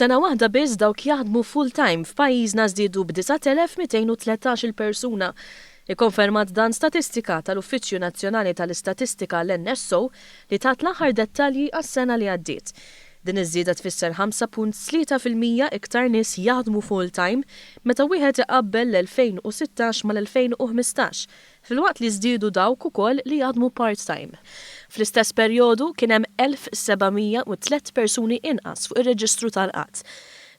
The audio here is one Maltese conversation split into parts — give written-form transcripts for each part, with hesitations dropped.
F'sena waħda biss dawk jaħdmu full-time f'pajjiżna żdiedu b'9,213-il persuna. Ikkonfermat dan statistika tal-Uffiċċju Nazzjonali tal-Istatistika l-NSO li tat l-aħħar dettalji għas-sena li għaddiet. Din iż-żieda tfisser 5.3% iktar nies jaħdmu full-time meta wieħed iqabbel l-2016 mal-2015, filwaqt li żdiedu dawk ukoll li jaħdmu part-time. Fl-istess perjodu kien hemm 1,703 persuni inqas fuq ir-reġistru tal-qgħad.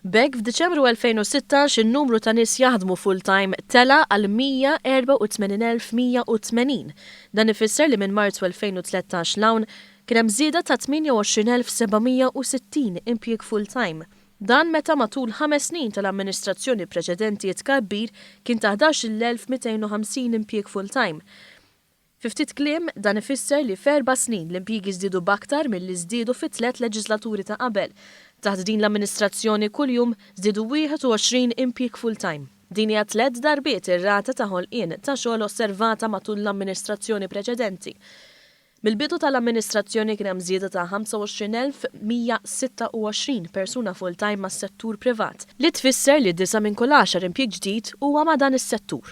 B'hekk f'Diċembru 2016 in-numru ta' nies jaħdmu full-time tela' għal 184,180. Dan ifisser li minn Marzu 2013 'l hawn kien hemm żieda ta' 28,760 impjieg full-time. Dan meta matul ħames snin tal-amministrazzjoni preċedenti t-tkabbir kien ta' 11,250 impjieg full-time. Fi ftit kliem, dan ifisser li f'erba' snin l-impjiegi żdiedu b'aktar milli żdiedu fi tliet leġislaturi ta' qabel. Taħt din l-amministrazzjoni kuljum żdiedu 21 impjieg full-time. Din hija tliet darbiet ir-rata ta' ħolqien ta' xogħol osservata matul l-amministrazzjoni preċedenti. Mill-bidu tal-amministrazzjoni kien hemm żieda ta' 25,126 persuna full-time mas-settur privat, li tfisser li disa' minn kull għaxar impjieg ġdid huwa ma' dan is-settur.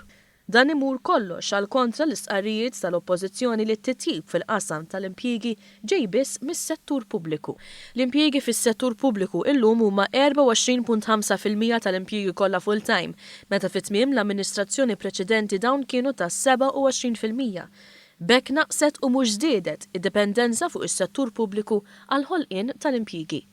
Dan imur kollox għal kontra l-istqarrijiet tal-Oppożizzjoni li t-titjib fil-qasam tal-impjiegi ġej biss mis-settur pubbliku. L-impjiegi fis-settur pubbliku illum huma 24.5% tal-impjiegi kollha full-time, meta fi tmiem l-amministrazzjoni preċedenti dawn kienu ta' 27%. B'hekk naqset u mhux żdiedet id-dipendenza fuq is-settur pubbliku għall-ħolqien tal-impjiegi.